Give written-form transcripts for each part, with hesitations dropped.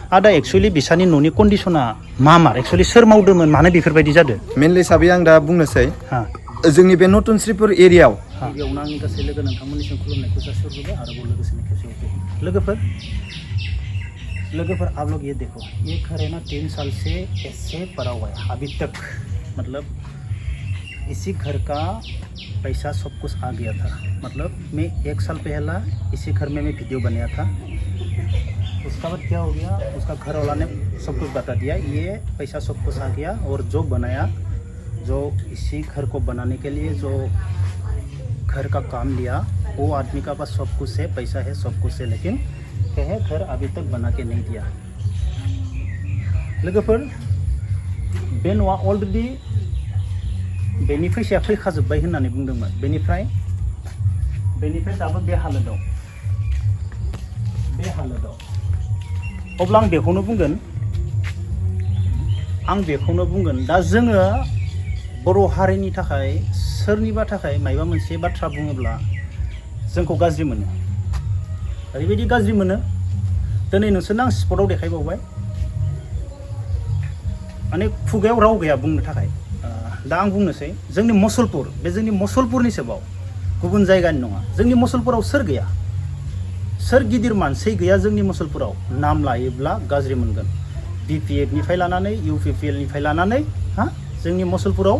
आदा एक्चुअली बिसानि न'नि कन्डिशना मा एक्चुअली सोर मावदोंमोन मानो बेफोरबायदि जादों मेनलि हिसाबै आं दा बुंनोसै जोंनि बे नतुन श्रीपुर एरियायाव गिबियावनो आंनि गासै लोगो नोंथांमोननिसिम खुलुमनायखौ जासिहरबाय आरोबाव लोगोसेनो खेबसे लोगोफोर आप लोग ये देखो ये घर है ना 3 साल से ऐसे पड़ा हुआ है अभी तक मतलब इसी घर का पैसा सब कुछ आ गया था मतलब मैं 1 साल पहला इसी घर में मैं वीडियो बनाया था उसका बाद क्या हो गया उसका घर वाला ने सब कुछ बता दिया ये पैसा सब कुछ आ गया और जो बनाया जो इसी घर को बनाने के लिए जो घर का काम लिया वो आदमी का पास सब कुछ है पैसा है सब कुछ है लेकिन कहे घर अभी तक बना के नहीं दिया लोगोफोर बे न'आ अलरेडि बेनि फैसाया फैखाजोब्बाय होननानै बुंदोंमोन बेनिफ्राय दाबो बे हालोदाव अब्ला आं बेखौनो बुंगोन दा जोङो बर' हारिनि थाखाय सोरनिबा थाखाय मायबा मोनसे बाथ्रा बुङोब्ला जोंखौ गाज्रि मोनो ओरैबायदि गाज्रि मोनो दिनै नोंसोरनो आं स्पटआव देखायबावबाय माने खुगायाव राव गैया बुंनो थाखाय दा आं बुंनोसै जोंनि मुसलपुरनि सेबाव गुबुन जायगानि नङा जोंनि मुसलपुराव सोर गैया सोर गिदिर मानसि गैया जोंनि मुसलपुराव नाम लायोब्ला गाज्रि मोनगोन BPF निफ्राय लानानै UPPL निफ्राय लानानै जोंनि मुसलपुराव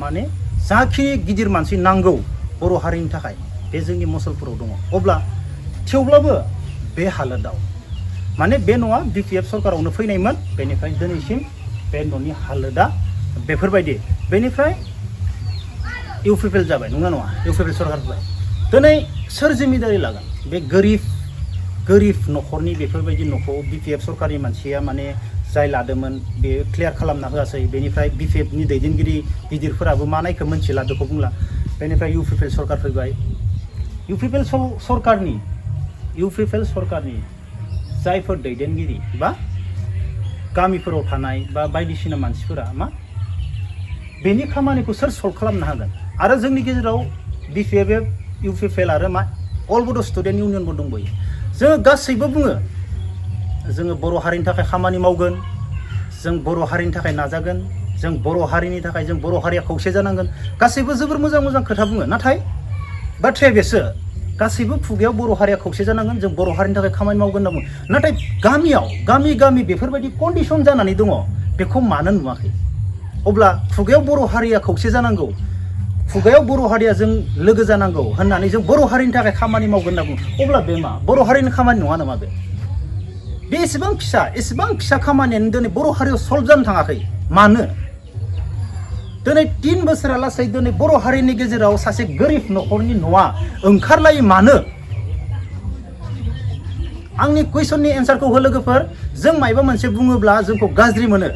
माने जाखिनि गिदिर मानसि नांगौ बर' हारिनि थाखाय बे जोंनि मुसलपुराव दङ अब्ला थेवब्लाबो बे हालोदाव माने बे न'आ BPF सरकारावनो फैनायमोन बेनिफ्राय दिनैसिम बे न'नि हालोदा बेफोरबायदि बेनिफ्राय UPPL जाबाय नङा UPPL सरकार जाबाय दिनै सोर जिम्मेदारि लागोन बे गोरिब न'खरनि बेफोरबायदि न'खौ BPF सरकारनि मानसिया माने जाय लादोंमोन बे क्लियार खालामना होआसै बेनिफ्राय BPF नि दैदेनगिरि गिदिरफोराबो मा नायखौ मोनथिला बेखौ बुंला बेनिफ्राय UPPL सरकार फैबाय UPPL सरकारनि जायफोर दैदेनगिरि बा गामिफोराव थानाय बा बायदिसिना मानसिफोरा बेनि खामानिखौ सोर सल्भ खालामनो हागोन आरो जोंनि गेजेराव BPF UPPL आरो अल बड' स्टुडेन्ट इउनियनबो दंबोयो जोङो गासैबो बुङो जोङो बर' हारिनि थाखाय खामानि मावगोन जों बर' हारिनि थाखाय नाजागोन जों बर' हारिनि थाखाय जों बर' हारिया खौसे जानांगोन गासैबो जोबोर मोजां खोथा बुङो नाथाय बाथ्राया बेसो गासैबो खुगायाव बर' हारिया खौसे जानांगोन जों बर' हारिनि थाखाय खामानि मावगोन होनना बुङो नाथाय गामि बेफोरबायदि कन्डिशन जानानै दङ बेखौ मानो नुवाखै अब्ला खुगायाव बर' हारिया खौसे जानांगौ खुगायाव बर' हारिया जों लोगो जानांगौ होननानै जों बर' हारिनि थाखाय खामानि मावगोन होनना बुङो अब्ला बे मा बर' हारिनि खामानि नङा नामा बे एसेबां फिसा खामानियानो दिनै बर' हारियाव सल्भ जानो थाङाखै मानो दिनै 3 बोसोरा लासै दिनै बर' हारिनि गेजेराव सासे गोरिब न'खरनि न'आ ओंखारलायै मानो आंनि कुइसननि एन्सारखौ हो लोगोफोर जों मायबा मोनसे बुङोब्ला जोंखौ गाज्रि मोनो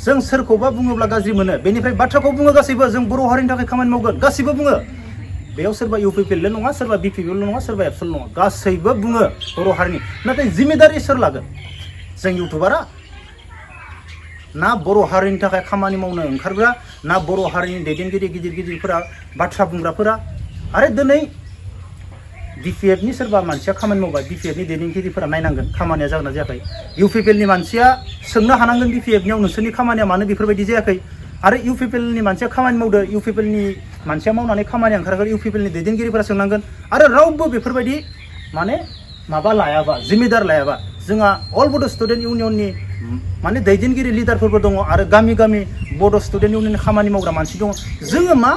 जों सोरखौबा बुङोब्ला गाज्रि मोनो बेनिफ्राय बाथ्राखौ बुङो गासैबो जों बर' हारिनि थाखाय खामानि मावगोन गासैबो बुङो बेयाव सोरबा UPPL नङा सोरबा BPPL नङा सोरबा एबसुल नङा गासैबो बुङो बर' हारिनि नाथाय जिम्मेदारि सोर लागोन जों इउटुबारा ना बर' हारिनि थाखाय खामानि मावनो ओंखारग्रा ना बर' हारिनि दैदेनगिरि गिदिरफोरा बाथ्रा बुंग्राफोरा आरो दिनै BPF नि सोरबा मानसिया खामानि मावबाय BPF नि दैदेनगिरिफोरा नायनांगोन खामानिया जागोन ना जायाखै UPPL नि मानसिया सोंनो हानांगोन BPF नियाव नोंसोरनि खामानिया मानो बेफोरबायदि जायाखै आरो UPPL नि मानसिया खामानि मावदो UPPL नि मानसिया मावनानै खामानि ओंखारगोन UPPL नि दैदेनगिरिफोरा सोंनांगोन आरो रावबो बेफोरबायदि माने माबा लायाबा जिम्मेदार लायाबा जोंहा अल बड' स्टुडेन्ट इउनियननि माने दैदेनगिरि लिडारफोरबो दङ आरो गामि बड' स्टुडेन्ट इउनियननि खामानि मावग्रा मानसि दङ जोङो मा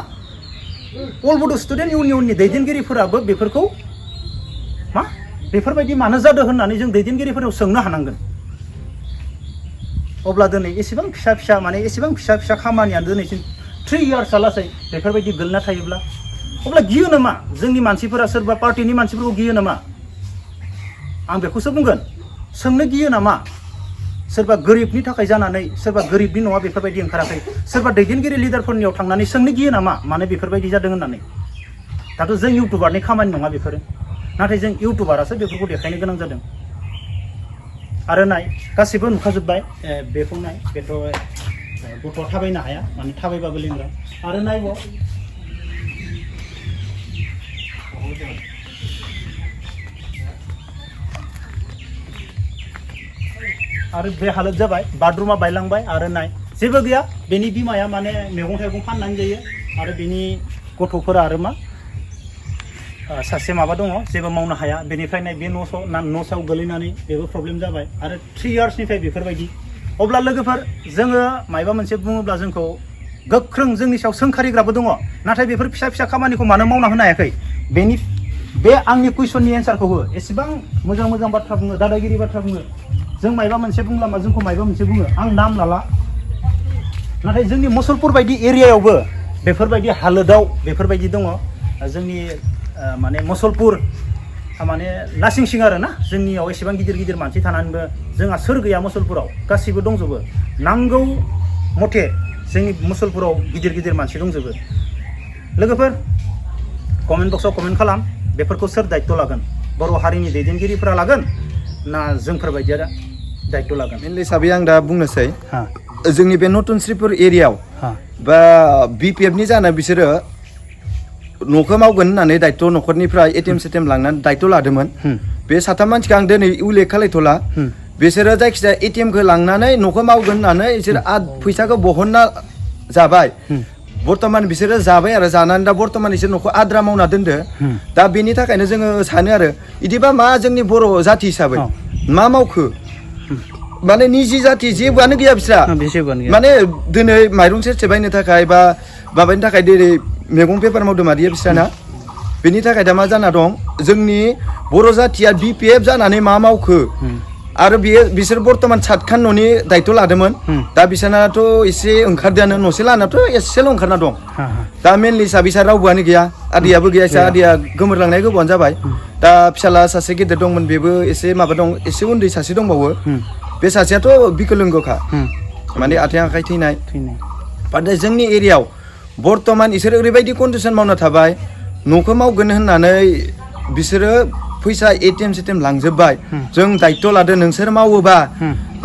अल बड' स्टुडेन्ट इउनियननि दैदेनगिरिफोराबो बेफोरखौ बेफोरबायदि मानो जादों होननानै जों दैदेनगिरिफोराव सोंनो हानांगोन अब्ला दिनै एसेबां फिसा खामानियानो दिनैसिम 3 इयार्सआ लासै बेफोरबायदि गोलैना थायोब्ला अब्ला गियो नामा जोंनि मानसिफोरा सोरबा पार्टिनि मानसिफोरखौ गियो नामा आं बेखौसो बुंगोन सोंनो गियो नामा सोरबा गोरिबनि थाखाय जानानै सोरबा गोरिबनि न'आ बेफोरबायदि ओंखाराखै सोरबा दैदेनगिरि लिडारफोरनियाव थांनानै सोंनो गियो नामा मानो बेफोरबायदि जादों होननानै दाथ' जों इउटुबारनि खामानि नङा बेफोरो नाथाय जों इउटुबारासो बेफोरखौ देखायनो गोनां जादों आरो नाय गासैबो नुखाजोब्बाय बेखौ नाय बेथ' गथ'आ थाबायनो हाया माने थाबायबाबो लेंग्रा आरो नायबाव आरो बे हालोद जाबाय बाथरुमा बायलांबाय आरो नाय जेबो गैया बेनि बिमाया माने मैगं थाइगं फाननानै जायो आरो बेनि गथ'फोरा आरो मा सासे माबा दङ जेबो मावनो हाया बेनिफ्रायनो बे न'साव गोलैनानै बेबो प्रब्लेम जाबाय आरो 3 इयार्सनिफ्राय बेफोरबायदि अब्ला लोगोफोर जोङो मायबा मोनसे बुङोब्ला जोंखौ गोख्रों जोंनि सायाव सोंखारिग्राबो दङ नाथाय बेफोर फिसा फिसा खामानिखौ मानो मावना होनो हायाखै बे आंनि कुइसननि एन्सारखौ हो एसेबां मोजां मोजां बाथ्रा बुङो दादागिरि बाथ्रा बुङो जों मायबा मोनसे बुंला मा जोंखौ मायबा मोनसे बुङो आं नाम लाला नाथाय जोंनि मुसलपुर बायदि एरियायावबो बेफोरबायदि हालोदाव बेफोरबायदि दङ जोंनि माने मुसलपुर माने लासिं सिं आरो ना जोंनियाव एसेबां गिदिर गिदिर मानसि थानानैबो जोंहा सोर गैया मुसलपुराव गासिबो दंजोबो नांगौ मथे जोंनि मुसलपुराव गिदिर गिदिर मानसि दंजोबो लोगोफोर कमेन्ट बक्सआव कमेन्ट खालाम बेफोरखौ सोर दायित्व लागोन बर' हारिनि दैदेनगिरिफोरा लागोन ना जोंफोरबायदिया दायित्व लागोन मेनलि हिसाबै आं दा बुंनोसै जोंनि बे नतुन श्रीपुर एरियायाव बा BPF नि जाना बिसोरो न'खौ मावगोन होननानै दायित्व न'खरनिफ्राय एटिएम सेटिएम लांनानै दायित्व लादोंमोन बे साथाम मानसिखौ आं दिनै उल्लेख खालायथ'ला बिसोरो जायखिजाया एटिएमखौ लांनानै न'खौ मावगोन होननानै बिसोर फैसाखौ बहनना जाबाय बर्तमान बिसोरो जाबाय आरो जानानै दा बर्तमान बिसोर न'खौ आद्रा मावना दोनदो दा बेनि थाखायनो जोङो सानो आरो बिदिबा मा जोंनि बर' जाथि हिसाबै मा मावखो माने निजि जाथि जेबोआनो गैया बिस्रा माने दिनै माइरं सेरसे बायनो थाखाय बा माबानि थाखाय दिनै मैगं पेपार मावदों मादिया बिस्राना बेनि थाखाय दा मा जाना दं जोंनि बर' जाथिया BPF जानानै मा मावखो आरो बिसोर बर्तमान सातखान न'नि दायित्व लादोंमोन दा बिसोरनाथ' एसे ओंखारदोंआनो न'से लानाथ' एसेल' ओंखारना दं दा मेनलि हिसाबै बिसोर रावबोआनो गैया आदैयाबो गैया आदैया गोमोरलांनाय गोबावानो जाबाय दा फिसाला सासे गेदेर दंमोन बेबो एसे माबा दं एसे उन्दै सासे दंबावो बे सासेयाथ' बिकलंगखा माने आथिं आखाइ थैनाय नाथाय जोंनि एरियायाव बर्तमान इसोर ओरैबायदि कन्डिसन मावना थाबाय न'खौ मावगोन होननानै बिसोरो फैसा एटिएम सेटिएम लांजोब्बाय जों दायित्व लादों नोंसोर मावोबा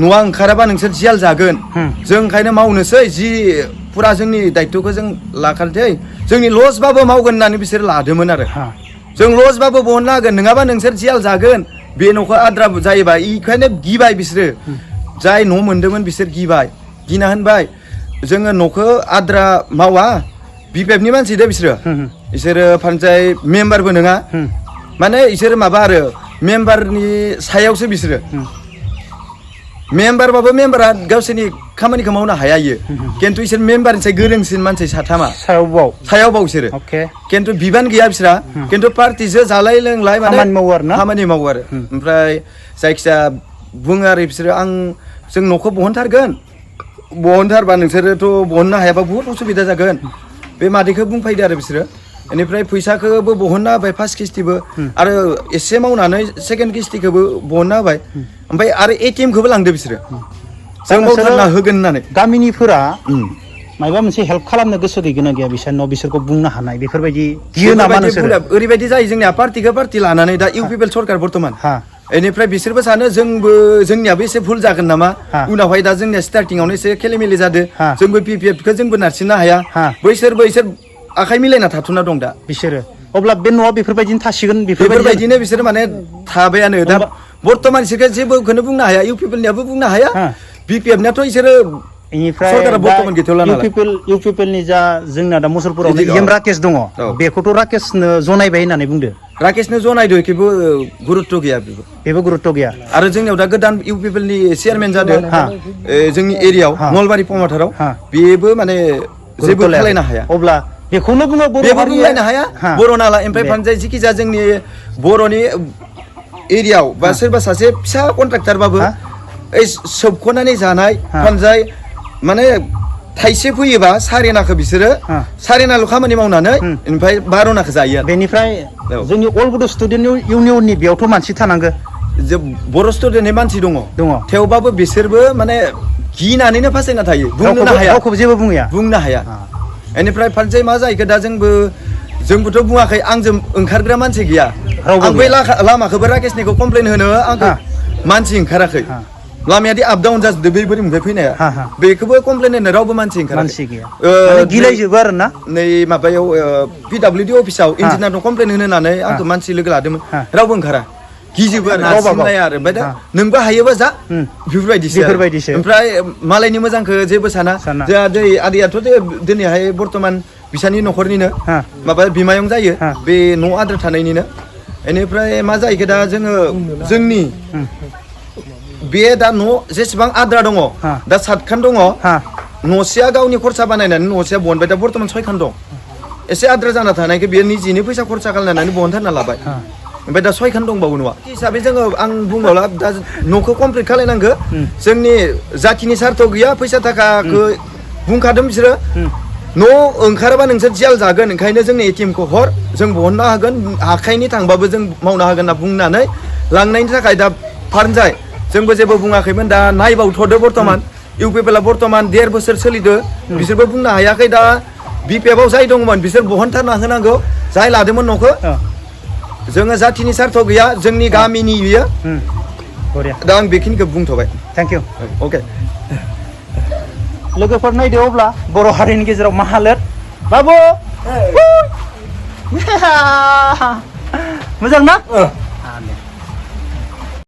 न'आ ओंखाराबा नोंसोर जियाल जागोन जों ओंखायनो मावनोसै जि फुरा जोंनि दायित्वखौ जों लाखानोसै जोंनि लसबाबो मावगोन होननानै बिसोर लादोंमोन आरो जों लसबाबो बहनना होगोन नङाबा नोंसोर जियाल जागोन बे न'खौ आद्रा जायोबा बेखायनो गिबाय बिसोरो जाय न' मोन्दोंमोन बिसोर गिना होनबाय जोङो न'खौ आद्रा मावा BPF नि मानसि दे बिसोरो पान्जाय मेम्बारबो नङा माने इसोर माबा आरो मेम्बारनि सायावसो बिसोरो मेम्बारबाबो मेम्बारा गावसोरनि खामानिखौ मावनो हाया इयो खिन्थु इसोर मेम्बारनिसाय गोरोंसिन मानसि साथामा सायावबाव बिसोरो खिन्थु बिबान गैया बिसोरा खिन्थु पार्टिजों जालाय लोंलाय माने खामानि मावो आरो ओमफ्राय जायखिजाया बुङो आरो बिसोरो जों न'खौ बहनथारबा नोंसोरोथ' बहननो हायाबा बुहुत उसुबिदा जागोन बे मादैखौ बुंफैदो आरो बिसोरो बेनिफ्राय फैसाखौबो बहनना होबाय फार्स्ट किस्तिबो आरो एसे मावनानै सेकेन्ड किस्तिखौबो बहनना होबाय ओमफ्राय आरो एटिएमखौबो लांदो बिसोरो जों मावथारना होगोन होननानै गामिनिफोरा मायबा मोनसे हेल्प खालामनो गोसो गैगोन ना गैया बिसोरनाव बिसोरखौ बुंनो हानाय बेफोरबायदि गियो नामा नोंसोर ओरैबायदि जायो जोंनिया पार्टिखौ पार्टि लानानै दा UPPL सरकार बर्तमान बेनिफ्राय बिसोरबो सानो जोंनियाबो एसे भुल जागोन नामा उनावहाय दा जोंनिया स्टार्टिंआवनो एसे खेलिमेलि जादों जोंबो BPF-खौ जोंबो नारसिननो हाया बैसोर आखाइ मिलायना थाथ'ना दं दा बिसोरो अब्ला बे न'आ बेफोरबायदिनो थासिगोन बेफोरबायदिनो बिसोर माने थाबायानो दा बर्तमान बिसोरखौ जेबोखौनो बुंनो हाया UPPL-नियाबो बुंनो हाया BPF-नियाथ' इसोरो बेनिफ्राय UPPL-नि जा जोंना दा मुसलपुराव राकेश दङ बेखौथ' राकेशनो जनायबाय होननानै बुंदो राकेशनो जनायदो बेबो गुरुत्व गैया बेबो गुरुत्व गैया आरो जोंनियाव दा गोदान UPPL-नि चेयारमेन जादों जोंनि एरियायाव नलबारि पमाथाराव बेबो माने जेबो खालायनो हाया अब्ला बेखौनो बुङो बेबो बुंलायनो हाया बर' नालाय ओमफ्राय फानजाय जिखिजाया जोंनि बर'नि एरियायाव बा सोरबा सासे फिसा कन्ट्राक्टारबाबो सोबख'नानै जानाय फानजाय माने थाइसे फैयोबा सारेनाखौ बिसोरो सारेनाल' खामानि मावनानै ओमफ्राय 12नाखौ जायो आरो बेनिफ्राय जोंनि अल बड' स्टुडेन्ट इउनियननि बेयावथ' मानसि थानांगो बर' स्टुडेन्टनि मानसि दङ थेवबाबो बिसोरबो माने गिनानैनो फासायना थायो बुंनो हाया जेबो बुंनो हाया बेनिफ्राय फानजाय मा जाहैखो दा जोंबोथ' बुङाखै आंजों ओंखारग्रा मानसि गैया आं बै लामाखौबो राकेशनिखौ कमप्लेन होनो आंखौ मानसि ओंखाराखै लामायादि आप डाउन जाजोबदो बै बोरैनिफ्राय फैनाया बेखौबो कमप्लेन होनो रावबो मानसि ओंखाराखै गिलायजोबो आरो ना नै माबायाव PWD अफिसाव इन्जिनियारनाव कमप्लेन होनो होननानै आंखौ मानसि लोगो लादोंमोन रावबो ओंखारा गिजोबो आरो गावबा गाव। नारसिननाया आरो ओमफ्राय दा हा। नोंबो हायोबा जा उम। बेफोरबायदिसो बेफोरबायदिसो। ओमफ्राय मालायनि मोजांखौ जेबो साना साना। जोंहा आदैयाथ' दिनैहाय बर्थमान बिसानि न'खरनिनो हा। माबा बिमायं जायो हा। बे न' आद्रा थानायनिनो बेनिफ्राय मा जाहैखो दा जोंनि उम। बे दा न' जेसेबां आद्रा दङ हा। दा 7 खान दङ हा न'सेया गावनि खरसा बानायनानै न'सेया बहनबाय दा बर्थमान 6 खान दं एसे आद्रा जाना थानायखौ बेयो निजिनो फैसा खरसा खालामनानै बहनथारना लाबाय हा। ओमफ्राय दा 6 खान दंबावो न'आ हिसाबै जोङो आं बुंबावला दा न'खौ कमप्लिट खालायनांगौ उम। जोंनि जाखिनि सार्थ गैया फैसा थाखाखौ बुंखादों बिसोरो उम। न' ओंखारोबा नोंसोर जेल जागोन ओंखायनो जोंनि एटिएमखौ हर जों बहननो हागोन आखाइनि थांबाबो जों मावनो हागोन होनना बुंनानै लांनायनि थाखाय दा फार्नजाय जोंबो जेबो बुङाखैमोन दा नायबावथ'दो बर्थमान इउपिपिएलआ बर्थमान 1.5 बोसोर सोलिदो बिसोरबो बुंनो हायाखै दा बिपिएफआव जाय दंमोन बिसोर बहनथारना होनांगौ जाय लादोंमोन न'खौ औ। जोङो जाथिनि सार्थ गैया जोंनि गामिनि बियो उम। बरिया दा आं बेखिनिखौ बुंथ'बाय थेंक इउ अके लोगोफोर नायदो अब्ला बर' हारिनि गेजेराव मा हालोद बाबु मोजां ना